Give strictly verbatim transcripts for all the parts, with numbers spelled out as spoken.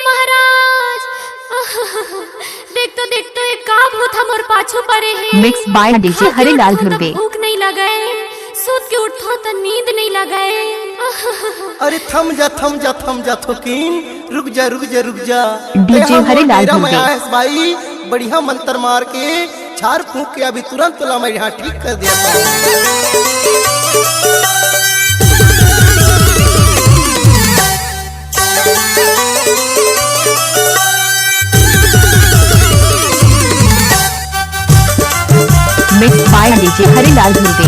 महाराज, देख तो, देख तो, ये का भूत हमर पाछू परे हे। Mix by DJ Harilal Dhruve. भूख नहीं लगे, सुत के उठो त नींद नहीं लगे। अरे थम जा, थम जा, थम जा थोकिन, रुक जा, रुक जा, रुक जा। DJ हरिलाल ध्रुवे। आयस भाई, बढ़िया मंत्र मार के झाड़ फूंक के अभी तुरंत तोला मैं यहाँ ठीक कर दिया था। Mix by DJ Harilal Dhruve.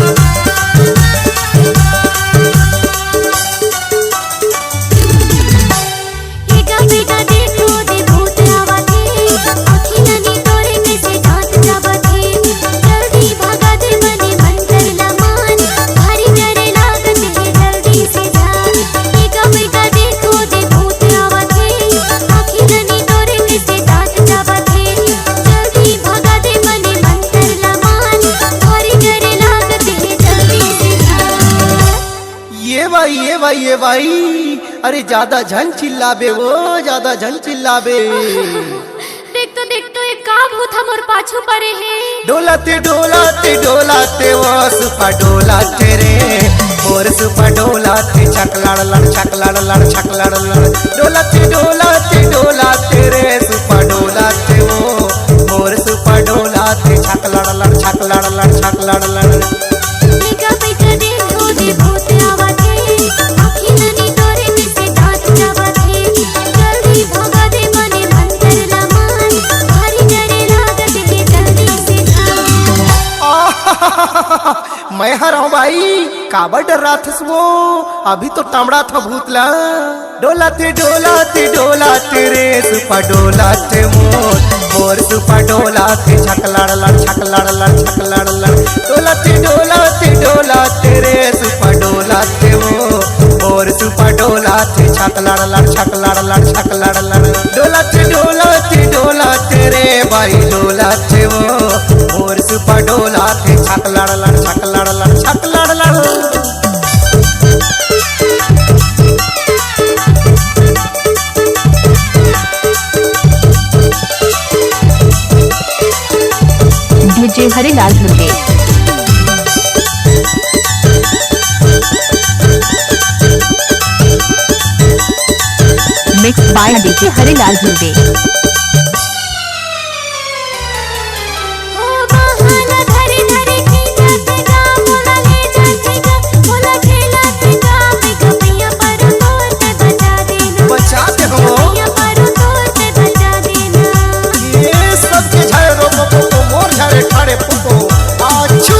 ये भाई, ये भाई, ये भाई, अरे ज्यादा झन चिल्लाबे वो, ज्यादा झन चिल्लाबे। देख तो, देख तो, ये का भूत हमर पाछू परे हे। डोलाते, डोलाते, डोलाते, वो सुपा डोलाते रे, मोर सुपा डोलाते, छक लड़ लड़, छक लड़ लड़, छक लड़ लड़। डोलाते, डोलाते, डोलाते रे, सुपा डोलाते वो, मोर सुपा डोलाते, छक लड़ लड़, छक लड़ लड़, छक लड़ लड़। मैं हर हूँ भाई, काबर डर्राथस वो? अभी तो टमड़ा था भूत ला। डोलाते, डोलाते, डोलाते रे सुपा डोलाते मोर, मोर सुपा डोलाते छक लड़ लड़, छक लड़ लड़, छक लड़ लड़। डोलाते, डोलाते, डोलाते रे सुपा डोलाते मोर, मोर सुपा डोलाते छक लड़ लड़, छक लड़ लड़, छक लड़ लड़। डोलाते, डोलाते, डोलाते रे भाई डोलाते वो, मोर सुपा डोलाते छक लड़ लड़, छक लड़ लड़, छक लड़ लड़। DJ Harilal Dhruve. Mix by DJ Harilal Dhruve. बचा दे हो। ये सब के झाड़े रोपो पोपो, मोर झाड़े ठाड़े पोपो। आछू।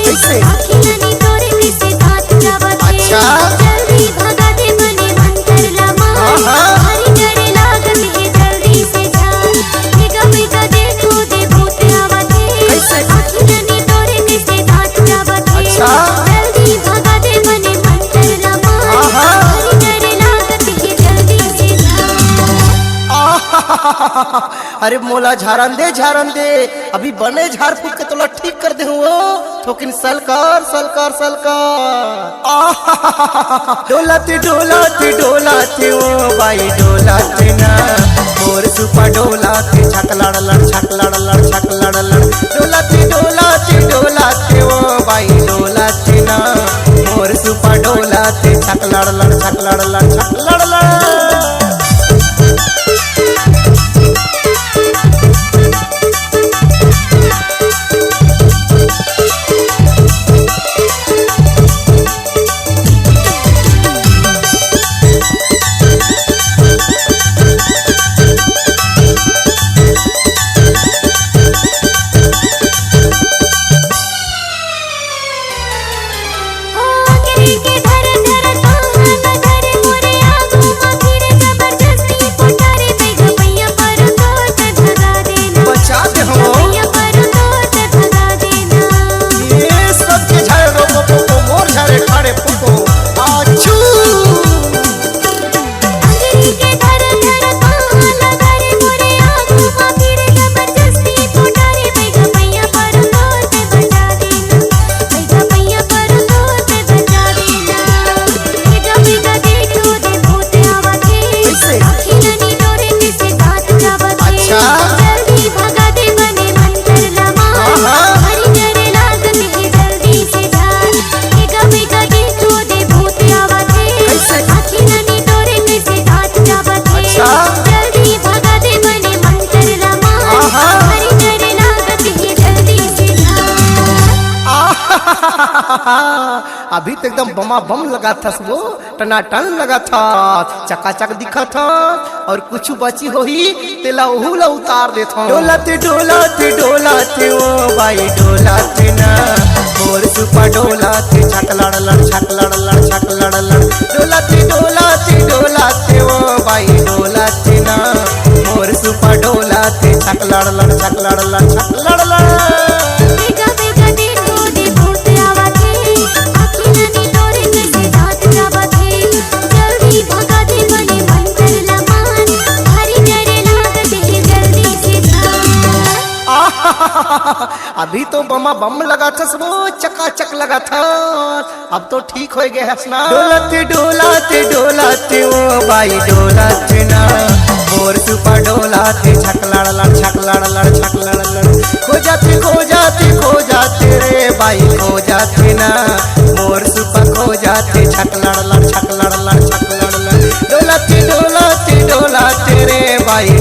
कैसे? अच्छा। हाँ, हाँ। कैसे? अच्छा। हाँ, हाँ। अरे मोला झारन दे, झारन दे, अभी बने झाड़ फूक के तोला ठीक कर दे हूँ। थोकिन सलकार, सलकार, सलकार। आहा! डोलत, डोलत, डोलत, ओ बाई डोलत ना। मोर सुपा डोलत, छक लड़ लड़, छक लड़ लड़, छक लड़ लड़। डोलत, डोलत, डोलत, ओ बाई डोलत ना। मोर सुपा डोलत, छक लड़ लड़, छक लड़ लड़, छक लड़ लड़। अभी तो एकदम बमा बम लगाथस वो, टनाटन लगाथस, चकाचक दिखत हस, और कुछ बची होही तेला ओहू ला उतार देथन। डोलत डोलत डोलत ओ बाई डोलत ना, मोर सुपा डोलत, छक लड़ लड़, छक लड़ लड़, छक लड़ लड़। डोलत डोलत डोलत ओ बाई डोलत ना, मोर सुपा डोलत, छक लड़ लड़, छक लड़ लड़, छक लड़ लड़। बेगा बेगा देखो दे भूत आवत हे, आँखी ननी तोरे कैसे जात जावत हे। जल्दी भगा दे मने मंतर लमान, भारी डरे लागत हे जल्दी से जा। अभी तो बमा बम लगाथस वो, चकाचक लगाथस। अब तो ठीक होय गे हस ना। डोलत डोलत डोलत ओ बाई डोलत ना, मोर सुपा डोलत, छक लड़ लड़, छक लड़ लड़, छक लड़ लड़। खो जात, खो जात, खो जात रे बाई, खो जात ना, मोर सुपा खो जात, छक लड़ लड़, छक लड़ लड़, छक लड़ लड़। डोलत डोलत डोलत रे बाई